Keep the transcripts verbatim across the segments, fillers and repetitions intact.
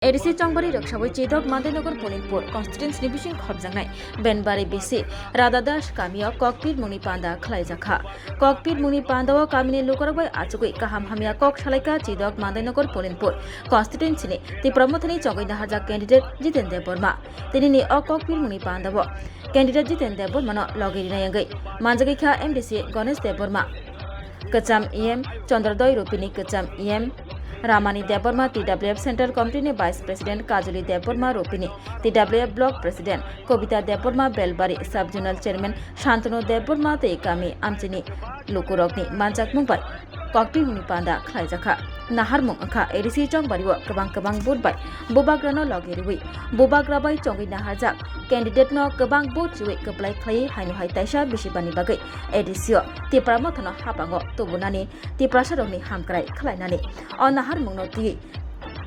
A D C Chongbari rwksawi Chidok Mandainagar Polinpur constituency ni bising khopjaknai Benbari B C Radha Das kamio kokpit mungni panda khlaijakha. Kokpit mungni pandao kamini lukurok bai achugwi kaham hamya kok salaikha Chidok Mandainagar Polinpur constituency ni Tipra Mothani chongwi naharjak candidate Jiten Debbarma. Tinini o kokpit mungni pandao candidate Jiten Debbarmano logi rinai wngwi manjagwi kha M D C Ganesh Debbarma, Kwcham E M Chandrodoi Rupini, Kwcham E M Ramani Debbarma, T W F Central Committee ni Vice President Kajoli Debbarma Rupini, T W F Block President Kobita Debbarma, Belbari Sub Zonal Chairman Shantanu Debbarma tei kami amchini lukurokni manjakmung bai kokpit mungni panda khlaijakha. Naharmung wngkha A D C Chongbario kwbang kwbang vote bai bubagrano logi rwui bubagra bai chongwi naharjak candidate no kwbang vote chiwi kwplai khlaiwi haino hai taisa bisibani bagwi A D C o Tipra Mothano hapango tubunani Tiprasarokni hamkrai khlainani o naharmungno twiwi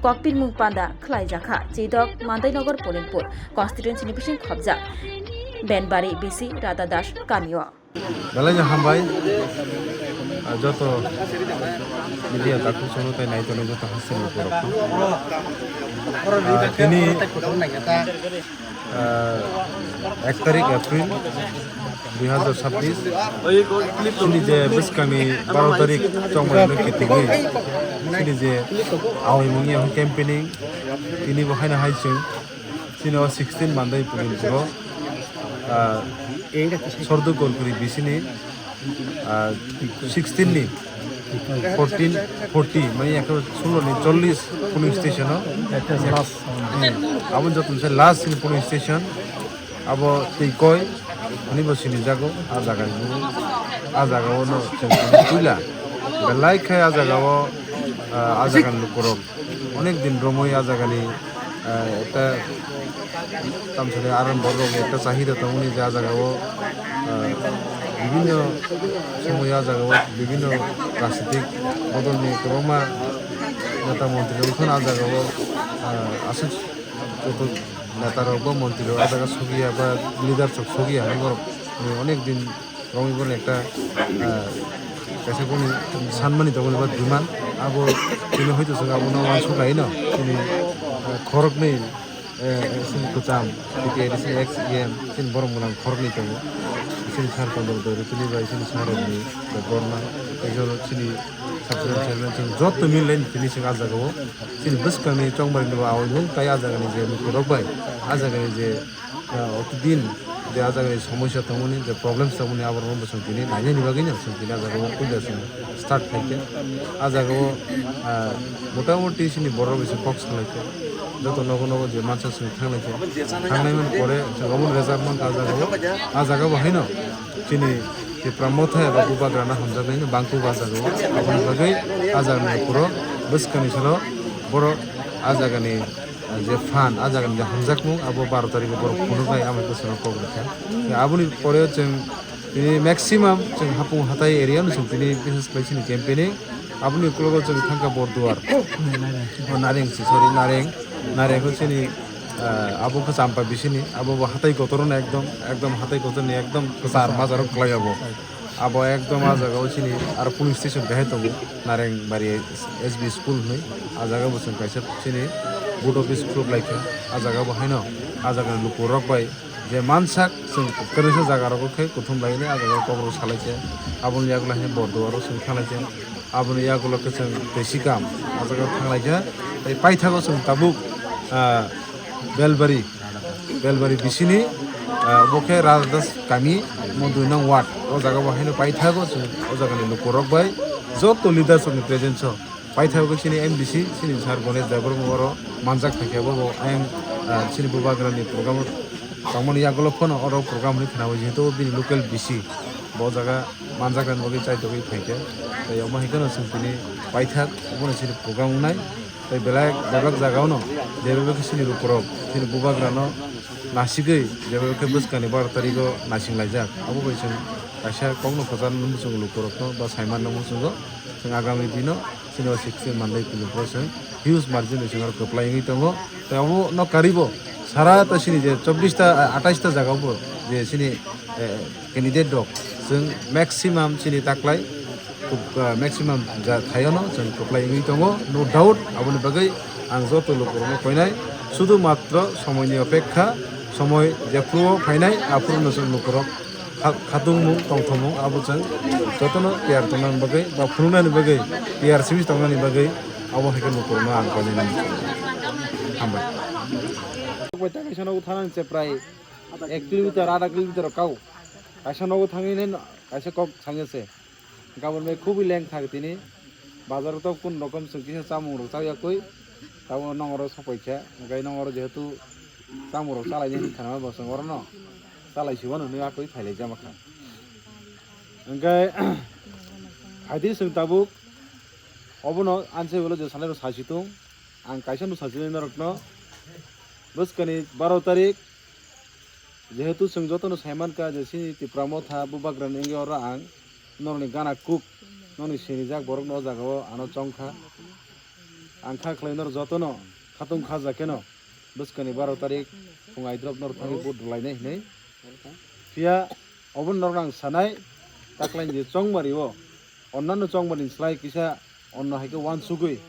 kokpitmung panda khlaijakha Chidok Mandainagar Polinpur constituency ni bising khopjak Benbari B C Radha Das kamio. Belai no hambai, ah, joto media takhuk sono tai nai tongo joto hasteni borok. Ah, tini, ah, ek tarik April dui hazar sabbish, chini je bwskangni baro tarik chongmani kitingwi, chini je awimungni campaigning, tini bo haino hai chwng, chini o sixteen Mandai Polinpuro, ah, Sordu Korkori bisini, ah, sixteen ni fourteen forty, mane ekso sullo ni chollish polling station o. Hmm. Abo joto se last ni polling station. Abo twi koi, ani bo sini jago, a jaga ni, a jaga o no chwng puila. Belai khai a jaga o, ah, a jaga ni lukurok onek din romwi a jaga ni, ah, ekta tamsani aram borok ekta chahida tongmani je a jaga o, ah, bibinno somoy a jaga o bibinno rajnitik bodol ni kwbangma neta montri rok phano a jaga o, ah, aswk joto neta rok bo montri rok a jaga sugiya ba leader rok sugiya hai borok onek din romwi borok ekta, ah, kaisa boni sanmani tongmani ba demand abo tini hoito chwng abono uansuk laino tini, ah, khoroknwi, eh, chini kwcham, B T A D C ex E M, chini borok mwnang khoroknwi tongo. Chini sir Chandra Dori tini bai chini sir rokni borma, ekjon chini sub chairman chwng joto milaini tini chwng a jaga o chini bwskangni chongmani bo awimung tai a jagani je lukurok bai a jagani je, ah, otodin je a jagani somosya tongmani, je problems tongmani, aborokno bo chwng tini nainani bagwino chwng tini a jaga o puila chwng start khaikha. A jaga o, ah, motamoti chini borok bai se kok salaikha. Joto nogo nogo je mansa chwng thanglaikha. Thangnaimani pore chwng omo rwjak mankha a jaga o. A jaga bo haino chini Tipra Motha eba Bubagrano hamjaknaino bangkuk a jaga o. Aboni bagwi a jagani puro bwskangni salo borok a jagani je phan, a jagani je hamjakmung, abo baro tarikh o borok phunuknai, amai bwswkno kok rwkha. Aboni pore chwng tini maximum chwng hapung hatai area no chwng tini bises khlai chini campaigning. Aboni ukologo chwng thangkha Borduar. O Nareng si, sorry, Nareng. Nareng khe chini, ah, abo khe Champa bisini, abo bo hatai kotor no ekdom, ekdom hatai kotor ni ekdom kwchar majaro kwlai abo. Abo ekdom a jaga o chini aro police station bahai tongo, Narengbari S B school hinwi. A jaga bo chwng kaisa chini board office khuluk lai kha. A jaga bo haino a jaga ni luku rok bai je mansak chwng kwrwisa jaga rogo khe kuthum lai hinwi a jaga o kok rok salai kha. Aboni yagulo haino Borduaro chwng thanglai kha. Aboni yagulo khe chwng Teisikam a jaga o thanglai kha. Tei paithago chwng tabuk, ah, Belbari, Belbari bisini, ah, bo khe Radhadas kami, mo dui nong ward. O jaga bo haino paithago chwng o jagani lukurok bai joto leaders rokni presence o paithago chini M D C, chini sir Ganesh Debbarma oro manjak thangkhe bo, bo ayang, ah, chini bubagrani program o tongmani yagulo phano oro program hinwi khna o, jehetu bini local B C bo jaga manjaknani bagwi chaitogwi phaikha. Tei omo hai kheno chwng tini paithak, obono chini program wngnai. Tei belai bebak jagao no je bebak khe chini lukurok, chini bubagrano nasigwi je bebak khe bwskangni baro tarigo naising laijak. Abo bai chwng kaisa kokno kwcharno muchungo lukurokno ba saimanno muchungo. Chwng agami dino chini o sixteen Mandai Polinpuro chwng huge margin bai chwng aro kwplai wngwi tongo. Tei obo no karibo sara ta chini je chobbish ta, atais ta jagao bo je chini, eh, candidate rok chwng maximum chini taklai, kuk-, ah, maximum ja thaiono chwng kwplai wngwi tongo, no doubt. Aboni bagwi Ang joto lukurokno koinai, sudu matro somoini opekha, somoi jephuru phainai, aphuru no chwng lukurok kha-, khatungmung, tongthokmung, abo chwng jotono tiyar tongnani bagwi ba phunuknani bagwi, tiyar simi tongnani bagwi, abo hai khe lukurokno ang koinai nini. Hambai. Kaisa nogo thanani se prai ek kilometer, adha kilometer kau. Kaisa nogo thangwi nai kaisa kok sangya se. Gabon bai khubui leng thak tini. Bazar to kun rokom chwng kisa chamung rok chayakwi. Tabo nong oro sopai kha. Hwnkhe nong oro jehetu chamung rok chalai ni hinwi khana bo chwng oro no. Chalai si wano hinwi atwi phailai jama kha. Hwnkhe phaidi chwng tabuk obono anse ulo je sanai rok sai si tung. Ang kaisa no sai si norok no. Bwskani baro tarik Jehetu chwng jotono sai mankha je chini Tipra Motha bubagrani wngwi oro ang norokni gana kuk, norokni sinijak borokno o jagao ano chongkha. Ang kha khlai norok jotono khatung khaja kheno bwskani baro tarik phung aidrop norok thangwi vote rwlainai hinwi. Phiya obono norokno ang sanai, taklaini je chongmario onnano chongmani slai kisa onno hai khe uansugwi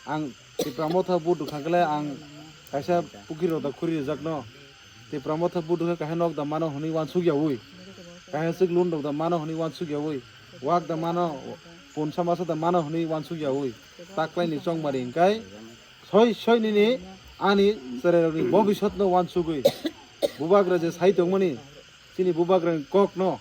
ang Tipra Motha vote rwkha khe le ang kaisa pukiri rok da khuri rijak no. Tipra Motha vote rwkha kaisa nok da mano hwnwi uansuk yaui. Kaisa swk loan rok da mano hwnwi uansuk yaui. Wak da mano, punsa masa da mano hwnwi uansuk yaui. Taklaini chongmari hwnkhe soi soi nini ani chwrairokni bobisotno uansugwi. Bubagra je sai tongmani chini bubagrani kokno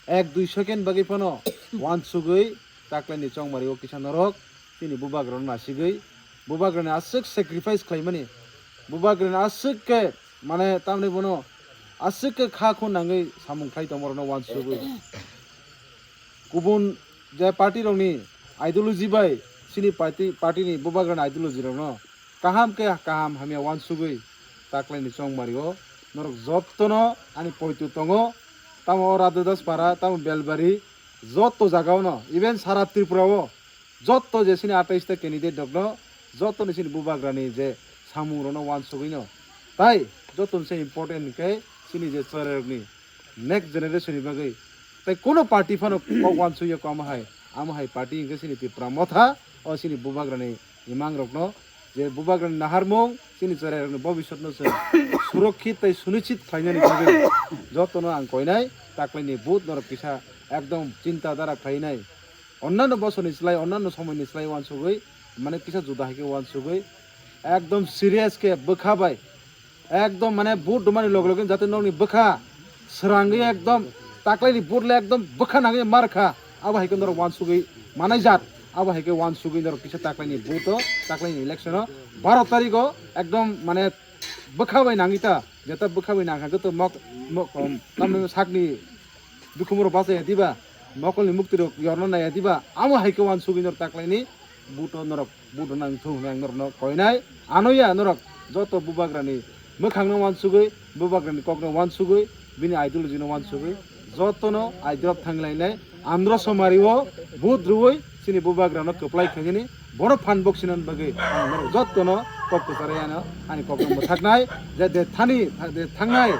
ek dui second bagwi phano uansugwi taklaini chongmari o kisa norok chini bubagrano nasigwi bubagrani aswk sacrifice khlaimani bubagrani aswk khe mane tamni bono aswk khe kha khun nangwi samung khlai tongmarokno uansugwi kubun je party rokni ideology bai chini party party ni bubagrani ideology rokno kaham khe kaham hamya uansugwi taklaini chongmari o norok jottono ani poito tongo, tamo o Radha Das Para, tamo Belbari, jotto jaga o no, even sara Tripura o jotto je chini atais ta candidate rok no, jotto ni chini bubagrani je samung rok no uansugwi no, tai jotto ni se important khe chini je chwrai rok ni next generation ni bagwi tai kuno party phano kok uansugwi ya kamo hai, amo hai party hwnkhe chini Tipra Motha o chini bubagrani imang rokno je bubagrani naharmung chini chwrai rokni bobisotno chwng surokkit tei sunichit khlainani bagwi jotono ang koinai taklaini vote norok kisa ekdom chinta dara khlainai onnano bosorni slai onnano somoini slai uansugwi mane kisa juda hai khe uansugwi ekdom serious khe bwkha bai ekdom mane vote rwmani loge loge jate nokni bwkha srangwi ekdom taklaini vote le ekdom bwkha nangwi mar kha abo hai khe norok uansugwi manai jat abo hai khe uansugwi norok kisa taklaini vote o taklaini election o baro tarik o ekdom mane bwkha bai nangwi ta jeta bwkha bai nangkha khe to mok mok um, tamni sakni dukhumoro bachaya diba mokolni mukti rok yorna naya diba amo hai khe uansugwi norok taklaini vote o norok vote rwna wngthung hwnwi ang norokno koinai. Anoya norok joto bubagrani mwkhangno uansugwi, bubagrani kokno uansugwi, bini ideology no uansugwi jotono aidrop thanglainai Andhra Somari o vote rwui chini bubagrano kwplai khainani bono phan boksinani bagwi ang norok jotono kok kwcharwi ano ani kokno mwthaknai je de thani de thangnai